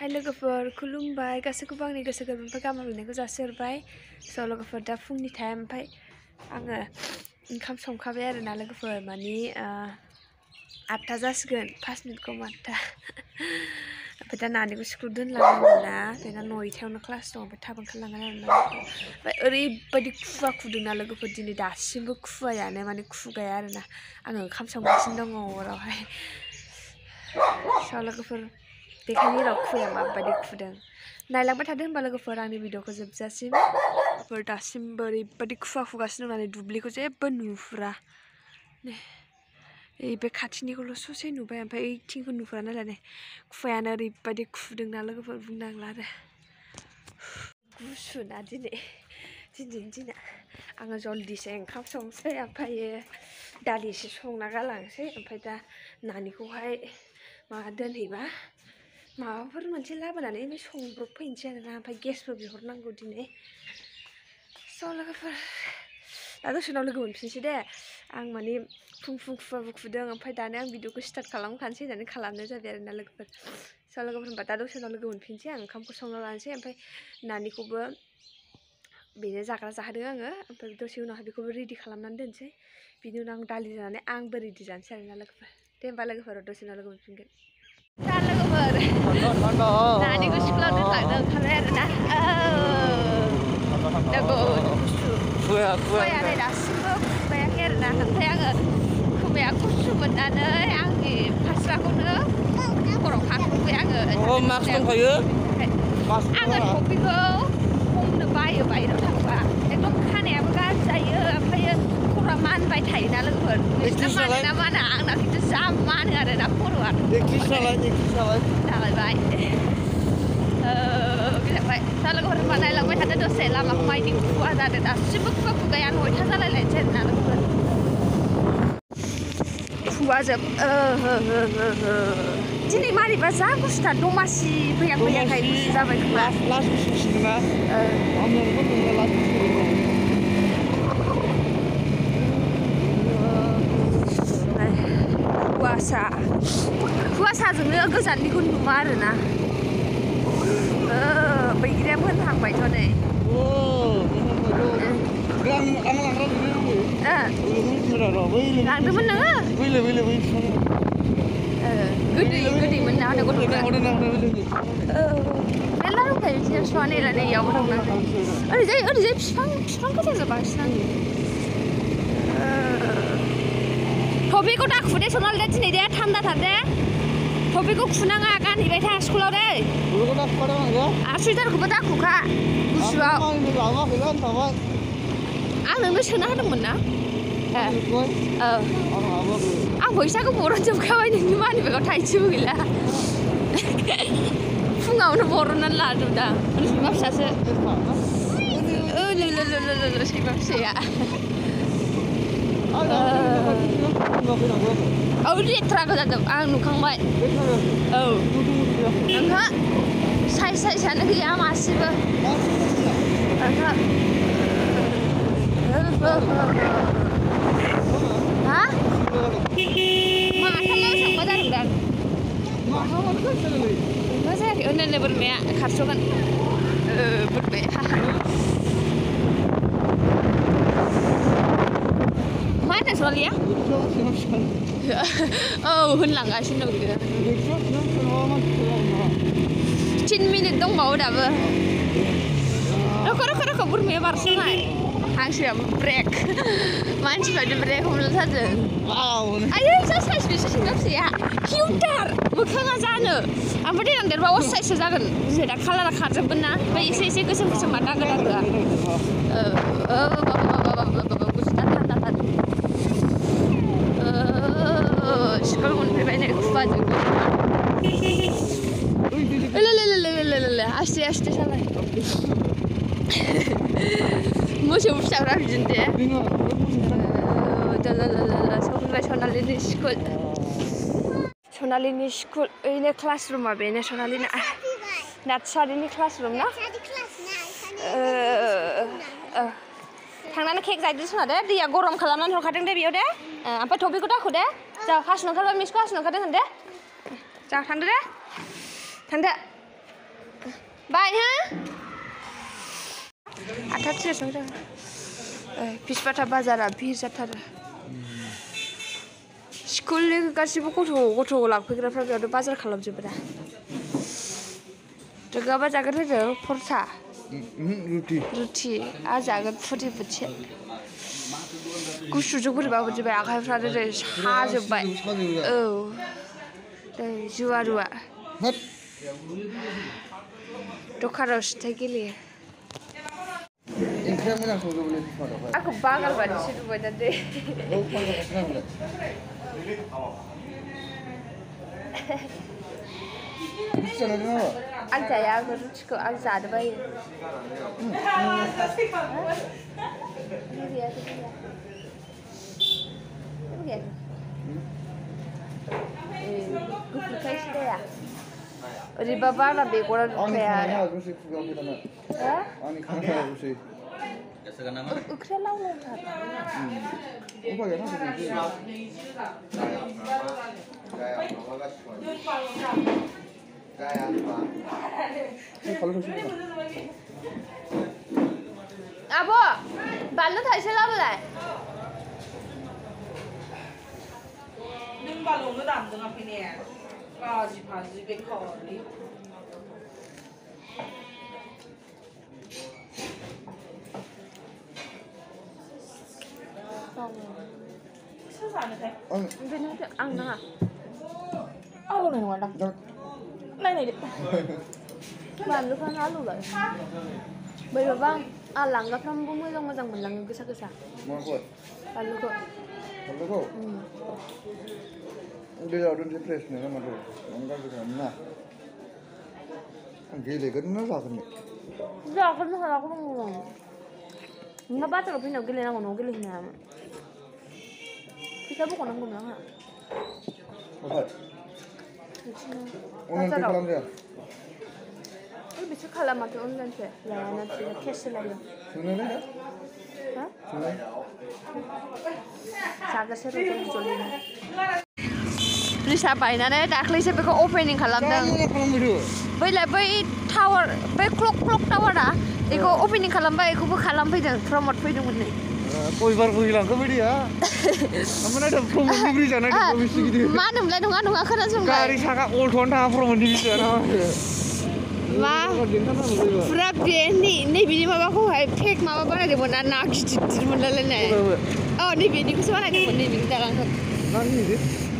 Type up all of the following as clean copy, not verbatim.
Hai लोगोफोर खुलुमबाय गासैखौबो आंनि गोसो गोरबोनिफ्राय गाहाम हामलायनायखौ जासिहरबाय स' लोगोफोर दा फुंनि टाइम ओमफ्राय आङो ओंखाम संखाबाय आरोना लोगोफोर मानि 8टा जासिगोन 5 मिनिट खम 8टा ओमफ्राय दा नानिखौ स्कुल दोनलांनांगौना बेना 9टायावनो क्लास दं ओमफ्राय थाब ओंखारलांगोन आरोना ओमफ्राय ओरैबायदि खुवा खुदोंना लोगोफोर दिनै दासिमबो खुवायानो माने खुगाया आरोना आङो ओंखाम संगासिनो दङ अरावहाय स' लोगोफोर बेखायनो राव खुया माबायदि खुदों नायलांबाय थादो होनबा लोगोफोर आंनि भिडिअखौ जोबजासिम लोगोफोर दासिमबो ओरैबायदि खुवा खुगासिनो दं नालाय दुब्लिखौ जेबो नुहुरा बे खाथिनिखौल' ससे नुबाय ओमफ्राय ओइथिंखौ नुहुरा नालाय खुवायानो ओरैबायदि खुदोंना लोगोफोर बुंनांला आरो गुसुना दिनैनि दिना आङो जल्दिसो ओंखाम संसै ओमफ्रायो दालि एसे संना गालांसै ओमफ्राय दा नानिखौहाय माबा दोनहैबा माबाफोर मोनसे लाबोनानै संब्रब फैनोसै आरोना ओमफ्राय गेसबो बिहरनांगौ दिनै स' लोगोफोर दा दसेनाव लोगो मोनफिनसै दे आं माने फुं खुवाबो खुदों ओमफ्राय दानो आं भिडिअखौ स्टार्ट खालामखानोसै होननानै खालामनाय जाबाय आरोना लोगोफोर स' लोगोफोर होनबा दा दसेनाव लोगो मोनफिनसै आं ओंखामखौ संना लानोसै ओमफ्राय नानिखौबो बेनो जाग्रा जाहोदों आङो ओमफ्राय दसे उनावहाय बेखौबो रेडि खालामनानै दोनसै बिनि उनाव आं दालि जानानै आंबो रेडि जानोसै आरोना लोगोफोर दे होनबा लोगोफोर दसेनाव लोगो मोनफिनगोन दा लोगोफोर नानिखौ स्कुलाव दोनलांनो ओंखारबाय आरोना खुवाया नै दासिमबो खुबायाखै आरोना ओमफ्राय आङो खोमाया गुसु मोननानै आंनि फास्राखौनो खर'आव खाख्लुबबाय आङो टपिखौ हमनो बायो बाहेराव थांबा एकदम खानायाबो गाज्रि जायो ओमफ्रायो खर'आ मानबाय थायोना लोगोफोर नोंसिना मानोना माना आंना खिन्थु जा मानो आरोना खर'आ जालायबाय गिलांबाय दा लोगोफोर होनबा नायलांबाय थादो दसे लामाखौ माइदि खुवा जादों दासिमबो खुगाया 9टा जालायलायनोसै आरोना लोगोफोर खुवाजोब दिनै मारैबा जा गुसुथार दमासि फैयाखै गुसु जाबाय खोमा कुवासाजोंनो गोजाननिखौ नुवा आरोना बैग्रिया मोनहांबायथ' नै लांदोंमोन नोङो गोदैमोन ना गथ'फ्रा मेरला दंखायो बिदिनो बिफाङा नै इयावबो दंना ओरैजाय बिफां गोजाजों बांसिन आङो टपिखौ दा खुदे सनाल दे दिनै दे थान्दाथार दे टपिखौ खुनाङा गानहैबाय था स्कुलाव दे सुइटारखौबो दा खुखा गुसुआव आं नोंनो सोना होदोंमोन ना आं फैसाखौ बरनजोबखाबाय नोंनि मानि बेगाव थाइसेबो गैला फुङावनो बरननानै लाजोबदां सैमा फिसासो सैमा फिसाया लेथ्रा गोजाजोब आं नुखांबाय नोंहा साइजआनो गैया मासेबो हा माथामल' सांबा जादोंदां मा जायाखै नै बोरमाया खारस'गोन बोरमाया मा होनदों सनालिया औ होनलांगासिनो दं बियो 10 मिनिट दंबावो दाबो रोखो बोरमाया बारस'नाय हांसोआबो ब्रेक मानसिफ्रानो ब्रेक हमनो जादों आयै जा साइज बेसो सैमा फिसाया किउटार मोखाङा जानो ओमफ्राय देनां देरबा साइजसो जागोन दिनै दा कालारा खारजोबगोन ना ओमफ्राय एसे गोसोमा दागो दागोआ गुसुथार थान्दाथार स्कुल मोनफैबाय नै खुवाजों आस्ते सालाय मोसौ फिसाफ्रा बिदिनो दे सफैबाय सनालिनि स्कुल ओइनो क्लास रुमा बेनो सनालिना नार्सारिनि क्लास रुम ना थांनानै केक जाहैदो सना दे दैया गरम खालामनानै हरखादों दे बेयाव दे ओमफ्राय टपिखौ दाखु दे जा हासुनो ओंखारबा मिसखौ हासुनो ओंखारदों होन दे जा थांदो दे थांदो बाय हा आठथासो संदों बिसबाथा बाजारा भिर जाथारो स्कुलनि गासिबो गथ' लांफैग्राफ्रा बेयावनो बाजार खालामजोबो दा रोगाबा जागोन होनो परथा रुटि आरो जागोन फुरि बोथिया गुसुजों बोरैबा मोनजोब्बाय आखाइफ्रानो नै साजोब्बाय औ दै जुवा दखानाव सिन्थाय गेलेयो आंखौ बागाल बादिसो नुबाय दा दै आं जाया आङो रुटिखौ आं जानो बायो गुफुरखाय सिदाया ओरैबा बारा बेगरा नुखाया ओंख्रिया लाव लावथार आब' बानलु थाइसे लाबोलाय नों बानलुनो दामदों फैनाया गाज्रि फाज्रि बेकारनि सोर जानोथाय आं नाङा आलौनाय नङा दां नायनायदो बानलुफ्रानो आलौलाय बोरैबा आं लांगाफ्रामबो मोजां मोनलाङो गोसा बानलुखौ उदैयाव दोनसे फ्रेस नङा माथो आं गाज्रि खालामना आं गेलेगोन ना जागोन हायाखौ दङ नोंहा बाजाराव फैनायाव गेलेनांगौ न'आव गेलेहैनो हायामोन फैसा बख'नांगौमोन आंहा अनलाइन खालामजाया बिसोर खालामाथ' अनलाइनसो लायाना बिसोर केससो लायो सोंनायलाय हा सोंनाय जागोसो जलिनो ब्रिजा बायनानै दाख्लैसो बेखौ अपेनिं खालामदों बैलाय बै टावार बै क्लक टावारा बेखौ अपेनिं खालामबाय बेखौबो खालामफैदों प्रमद फैदोंमोन नै कयबार बोहैलांखो बायदिया ओमफ्राय नायदों प्रमदनि ब्रिजा नायदों बेसे गिदिर मा होनोमोनलाय नङा खोनासंलाय गारि साखा अल्ट'आनो थाङा प्रमदनि ब्रिजा ना मा पुरा बे नैबेनि माबाखौहाय फेक माबा बानायदोंमोन ना गिदिर मोनलायलायनाय औ नैबेनिखौसो बानायदोंमोन नैबेनि दालांखौ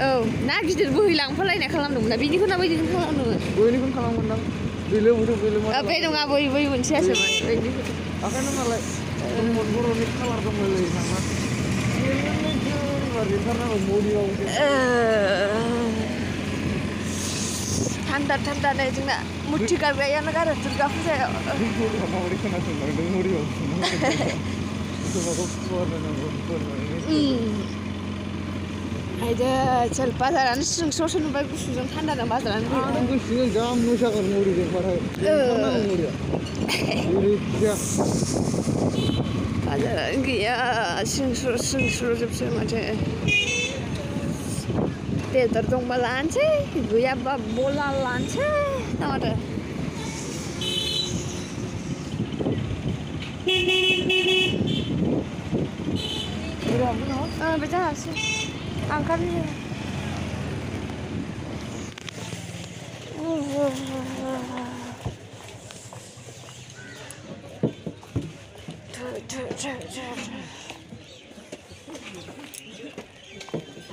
औ ना गिदिर बोहैलांफालायनाय खालामदोंमोन ना बेनिखौनो बैनिखौनो खालामदोंमोन बैनिखौनो खालामगोनदां दैलो बे नङा बै मोनसेयासोमोन आखायनो मालाय बर'नि कालार दंलायलायो नामा थान्दा नै जोंना मुर्थि गारग्रायानो गारो दुर्गा फुजायाव आयदै सोर बाजारानो स्रिंस्र'सो नुबाय गुसुजों थान्दाजों बाजारानो बाजारानो गैया स्रिंस्र' जोबसो माथो बेदर दंबा लानोसै गैयाबा बला लानोसै माथो बे जाहासै ओंखारनो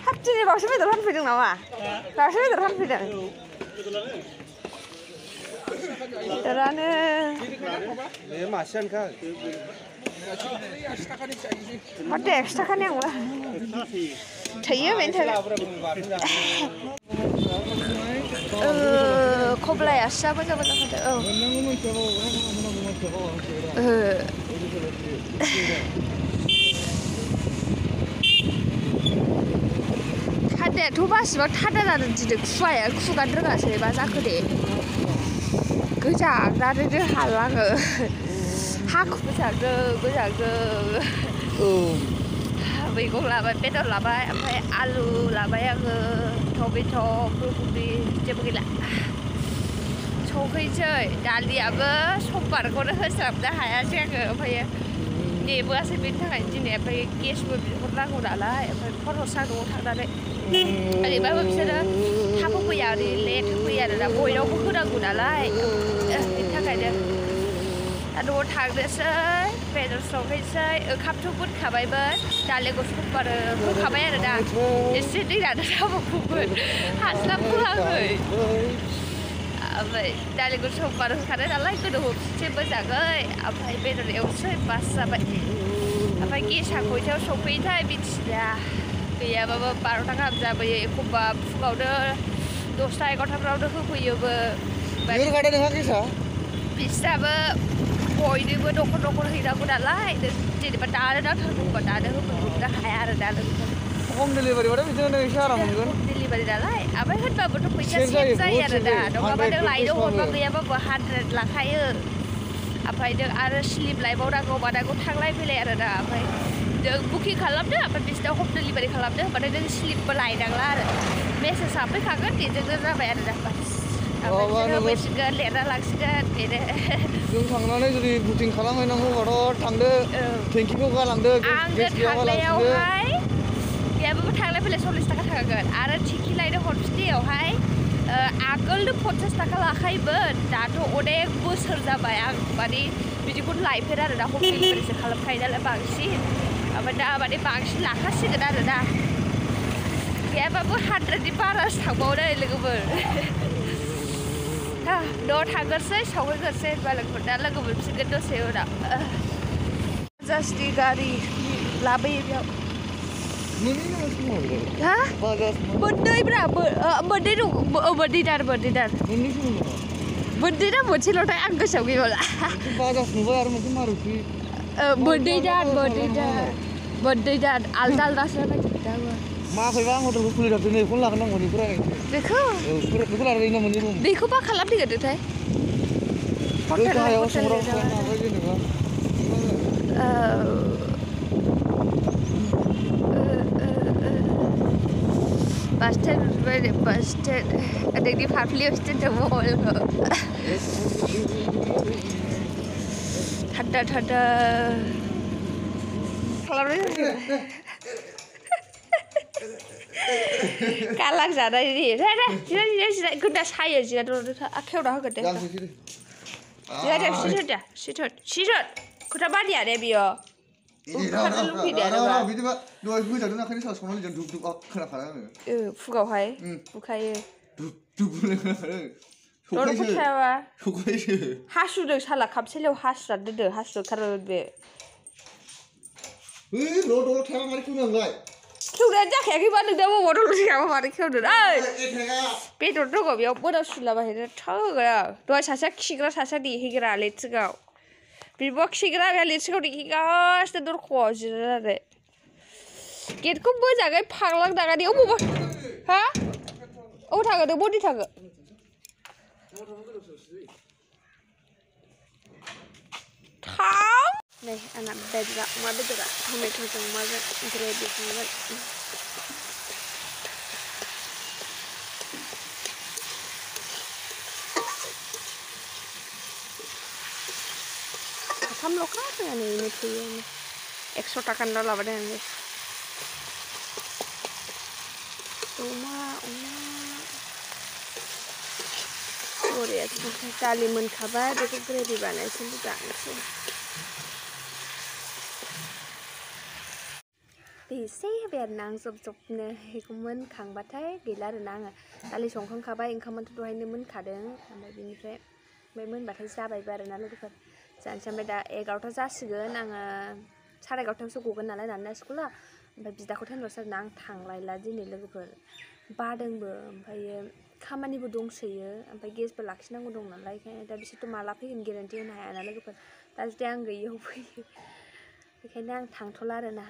हाब दिनै बावसो बेदर फानफैदों नामा दासो बेदर फानफैदों बेदरानो माथो 100 थाखानि आंबो थैयो बेनो खबलायासो जा मोजां फानदों औ थान्दायाथ' बासिबा थान्दा जादों दिनै खुवाया खुगानो रोङासै मा जाखो दे गोजांनानैनो हाला आङो हाखुबो गोजांदों मैगं लाबाय बेदर लाबाय ओमफ्राय आलु लाबाय आङो टमेट' फुलकबि जेबो गैला संखैसै दालियाबो समबारखौनो होस्लाबनो हायासै आङो ओमफ्रायो नेबोआसै बेनि थाखाय दिनै ओमफ्राय गेसबो बिहरनांगौ नालाय ओमफ्राय खरस सान्दुङाव थांनानै ओरैबाबो बिसोरो थाब होफैया ओरै लेट होफैयो आरोना बयनावबो होनांगौ नालाय बेनि थाखायनो दा न'आव थांनोसै बेदर संहैसै ओंखामथ' मोनखाबायमोन दालिखौ समबार होखाबाय आरोना एसे दै रानो साम'खौमोन हास्लाबबोआखै ओमफ्राय दालिखौ समबार होखादों नालाय गोदौहोफिनसै मोजाङै ओमफ्राय बेदर एवसै बास जाबाय ओमफ्राय गेसआ खयथायाव सफैयोथाय मिथिला गैयाबाबो 12टा गाहाम जाबोयो एखमबा फुङावनो 10टा 11टाफ्रावनो होफैयोबो बिसोराबो बयनोबो न'खर हैनांगौ नालाय जेनेबा दानो नांथारगौबा दानो होफैब्रबनो हाया आरो दा लोगोफोर हम डिलिभारिबाथाय बिदिनो एसे आराम मोनगोन डिलिभारि नालाय ओमफ्राय होनबाबोथ' फैसा सेभ जायो आरो दा नङाबा नों लायनो हरबा गैयाबाबो 100 लाखायो ओमफ्राय नों आरो स्लिप लायबावनांगौ मानांगौ थांलाय फैलाय आरो दा ओमफ्राय नों बुकिं खालामदो ओमफ्य बिसोरनाव हम डिलिभारि खालामदो होनबाथाय नों स्लिपबो लायनांला आरो मेसेजआ फैखागोन बेजोंनो जाबाय आरो दा ओमफ्राय होफैसिगोन लिरना लांसिगोन बेनो जों थांनानै जुदि बुकिं खालामहैनांगौबाथ' थांदो टेंकिखौ गालांदो गेस गैयाबा थांनायावहाय गैयाबाबो थांलाय फैलाय 40 थाखा थांगोन आरो टेंकि लायनो हरफिननायावहाय आगोलनो 50 थाखा लाखायोमोन दाथ' अनेक बोसोर जाबाय आं माने बिदिखौनो लायफेर आरो दा हम डिलिभारिसो खालामखायो नालाय बांसिन ओमफ्राय दा माने बांसिन लाखासिगोन आरो दा गैयाबाबो 100नि बारासो थांबावो लोगोफोर न'आव थांग्रोसै सावहैग्रोसै होनबा लोगोफोर दा लोगो मोनफिनगोन दसे उनाव जास्टि गारि लाबोयो बेयाव हा मोननैब्रा मोननै दं मोननैदार मोननैना मोनसेल'थाय आं गोसोआव गैबावला मोननैदार आलदा आलदासो नागिरदों दाबो माखैबा आं हटेलखौ खुलिथारदों नै बेखौनो लागोन नांगौ बेखौ लादों मोननै दं बेखौ मा खालामदोंथाय हटेल bus stand nोंनि फाफ्लियावसो दोनदों मबाइलखौ थान्दा खालामनाय गालां जानायनि जिराय गोदा सायो जिरायथ' आखायावना होगोन दे जिराय सिथोन खोथा मानिया दे बियो फुगावहाय बुखायो हासुदों साला खामसालियाव हासुनानै दोनदों हासु ओंखारबाय बे खेवनायानो जाखायाखैबा नोंना बबाव दं सिगाङाव मानो खेवदों बेदर दङ बेयाव मोनाव सुलाबायनो थोगोन दहाय सासेया खिग्रा सासेया देहैग्रा लेट्रिकआव बिब'आ खिग्रा बेहा लेट्रिकआव देहैगासिनो दरख'आव जिरायनानै गेटखौ मोजाङै फांलांनानै अबावबा हा अबाव थाङो नों बबेथिं थाङो थां नै आंना बेदरा अमा बेदरा टमेट'जों अमाजों ग्रेभि संगोन साथामल'खा जोंहा नैनो थोयो 100 थाखानिल' लाबोदों आं अमा बरियासो दालि मोनखाबाय बेखौ ग्रेभि बानायसै जानोसै एसे होबाय आरोना आं जबनो बेखौ मोनखांबाथाय गैला आरोना आङो दालि संखांखाबाय ओंखामाथ' दहायनो मोनखादों ओमफ्राय बेनिफ्राय मोनबाथाय जाबायबो आरोना लोगोफोर जानोसै ओमफ्राय दा 11टा जासिगोन आङो 11:30आवसो गगोन नालाय नाना स्कुला ओमफ्राय बिदाखौ थिनहरसै आरोना आं थांलायला दिनै लोगोफोर बादोंबो ओमफ्रायो खामानिबो दंसोयो ओमफ्राय गेसबो लाखिनांगौ दं नालाय ओंखायनो दा बिसोरथ' माला फैगोन गेरेन्टि होनो हायाना लोगोफोर दा जुदि आं गैयियाव फैयो बेखायनो आं थांथ'ला आरोना